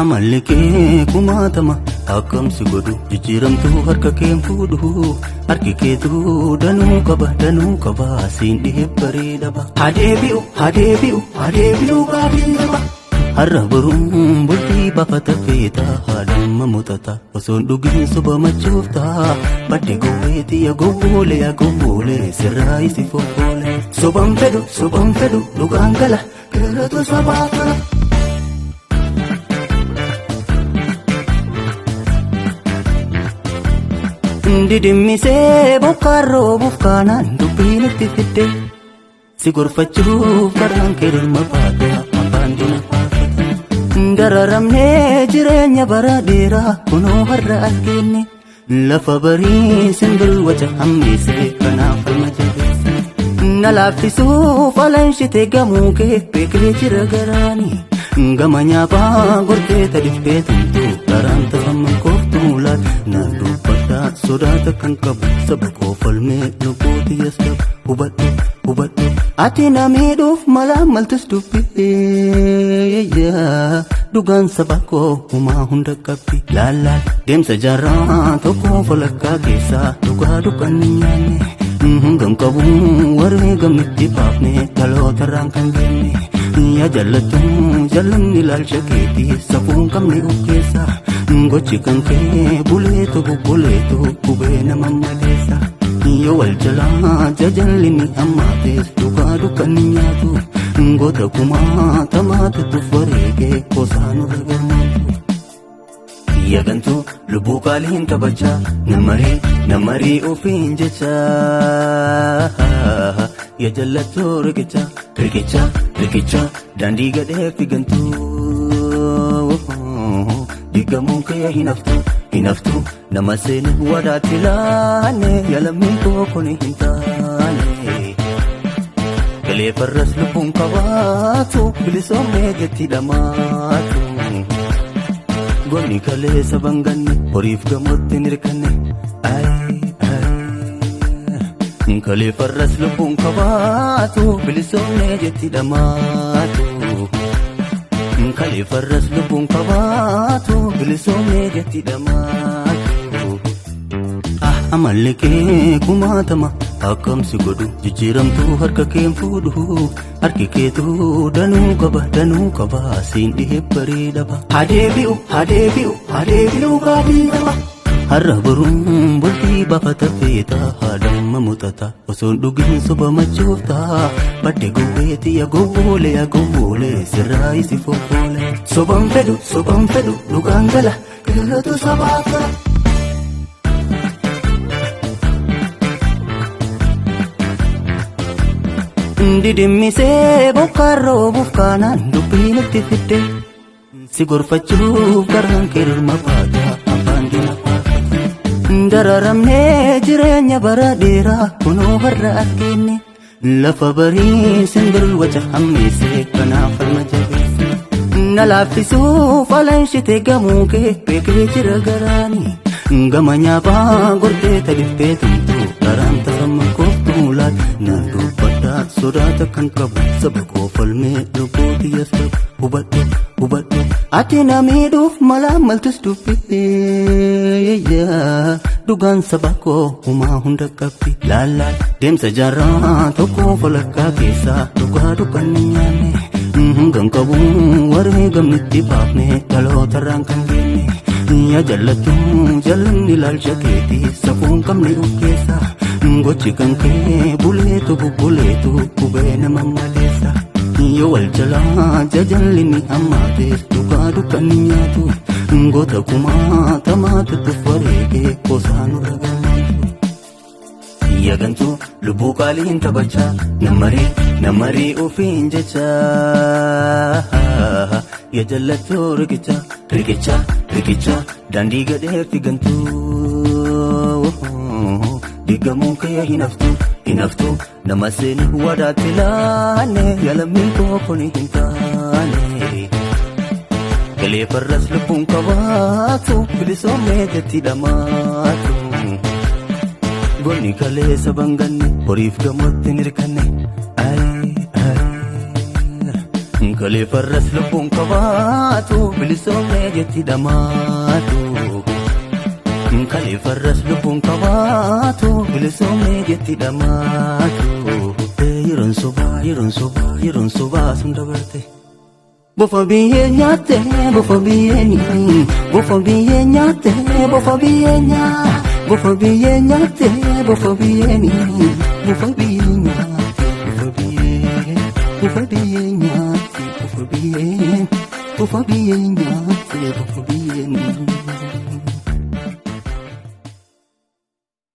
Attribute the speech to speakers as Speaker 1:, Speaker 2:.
Speaker 1: Amalli kee kumaatama akkam si godhu jijjiiramtuu harka keen fuudhu harki keetuu danuu qaba siin dhihee bareedaba. Hadeebi'u hadeebi'u hadeebi'u gaafiin qaba. Har'a boruun bultii baafata feeta haadhamma mutata osoon dhugiin soba machoofta badde gowweeti yaa gowwoole yaa gowwoole sirraa isi foffoole. Soban fedhu soban fedhu dhugaan gala keeratu sabaa tola. Didimmisee bokkaan roobuuf kaanaan dubbiin itti fidde si gorfachuuf karaan kee dhulma baate abbaan dina faarfata. Dararamnee jireenya bara dheeraa kunoo har'a as geenne lafa barii simbirwaca hammeesse kanaaf falma jabeesse. Na laaffisuuf alanshite gamuu kee beekee jira garaani. Gama nyaaphaa gortee tadiftee tumtu karaan tasamman kooftuu laal na dubbadhaa sodaata kan qabu saba koo falmee lubbuuti yas qabu hubadhu hubadhu ati na miidhuuf mala maltus dubbii dhugaan saba koo humaa hunda qabdi laallaal deemsa jaarraa tokko falakkaa keessaa dhugaa dukkanni nyaanne hangam qabu wareegamnitti baafne dhalootarraan kan geenne. Yaa jallattu jallanni ilaalcha keetii safuun qabne of keessa gochi kan kee buleetu bubbuleetu gubee nama maleessa. Yoo wal jalaa jajalli ni hammaates dhugaa dukkanni nyaatu goota kumaa tamaatu tuffareegee gosaanurra garmaatu. Yagantuu lubbuu qaaliin taphachaa namarii ofiin jecha yaa jallattuu riqicha riqicha riqicha daandii gadhee figantuu diigamuun kee hin haftu hin haftu nama seenu wadaatti laane yalamii koo kun hin taane. Galee farras lubbuun qabaatu bilisoomee jetti dhamaatu. Gonni kaleessa banganne horiif gamootti hin hirkanne. Kalee farras lubbuun qabaatu bilisoomee jetti dhamaatu. Kalee farras lubbuun qabaatu bilisoomee jetti dhamaatu. Amalli kee kumaatama akkam si godhu jijjiiramtuu harka keen fuudhu harki keetuu danuu qaba siin dhihee bareedaba. Hadeebi'u hadeebi'u hadeebi'u gaafiin qaba. Har'a boruun bultii baafata feeta haadhamma mutata osoon dhugiin soba machoofta badde gowweeti yaa gowwoole yaa gowwoole sirraa isi foffoole. Soban fedhu soban fedhu dhugaan gala keeratu sabaa tola. Didimmisee bokkaan roobuuf kaanaan dubbiin itti fidde si gorfachuuf karaan kee dhulma baata abbaan dina faarfata. Dararamnee jireenya bara dheeraa kunoo har'a as geenne lafa barii simbirwaca hammeesse kanaaf falma jabeesse. Na laaffisuuf alanshite gamuu kee beekee jira garaani. Gama nyaaphaa gortee tadiftee tumtu karaan tasamman kooftuu laal na dubbadhaa sodaata kan qabu saba koo falmee lubbuuti yas qabu hubadhu hubadhu ati na miidhuuf mala maltus dubbii dhugaan saba koo humaa hunda qabdi laallaal deemsa jaarraa tokko falakkaa keessaa dhugaa dukkanni nyaanne hangam qabu wareegamnitti baafne dhalootarraan kan geenne. Yaa jallattu jallanni ilaalcha keetii safuun qabne of keessa gochi kan kee buleetu bubbuleetu gubee nama maleessa. Yoo wal jalaa jajalli ni hammaates dhugaa dukkanni nyaatu goota kumaa tamaatu tuffareegee gosaanurra garmaatu. Yagantuu lubbuu qaaliin taphachaa namarii ofiin jecha yaa jallattuu riqicha riqicha riqicha daandii gadhee figantuu diigamuun kee hin haftu hin haftu nama seenu wadaatti laane yalamii koo kun hin taane. Galee farras lubbuun qabaatu bilisoomee jetti dhamaatu. Gonni kaleessa banganne horiif gamootti hin hirkanne. Kalee farras lubbuun qabaatu bilisoomee jetti dhamaatu. Kalee farras lubbuun qabaatu bilisoomee jetti dhamaatu. Yeroon sobaa yeroon sobaa yeroon sobaa sun dabarte. Bofa biyyee nyaatte bofa biyyee bofa biyyee nyaatte bofa biyyee nyaa bofa biyyee nyaatte bofa biyyee.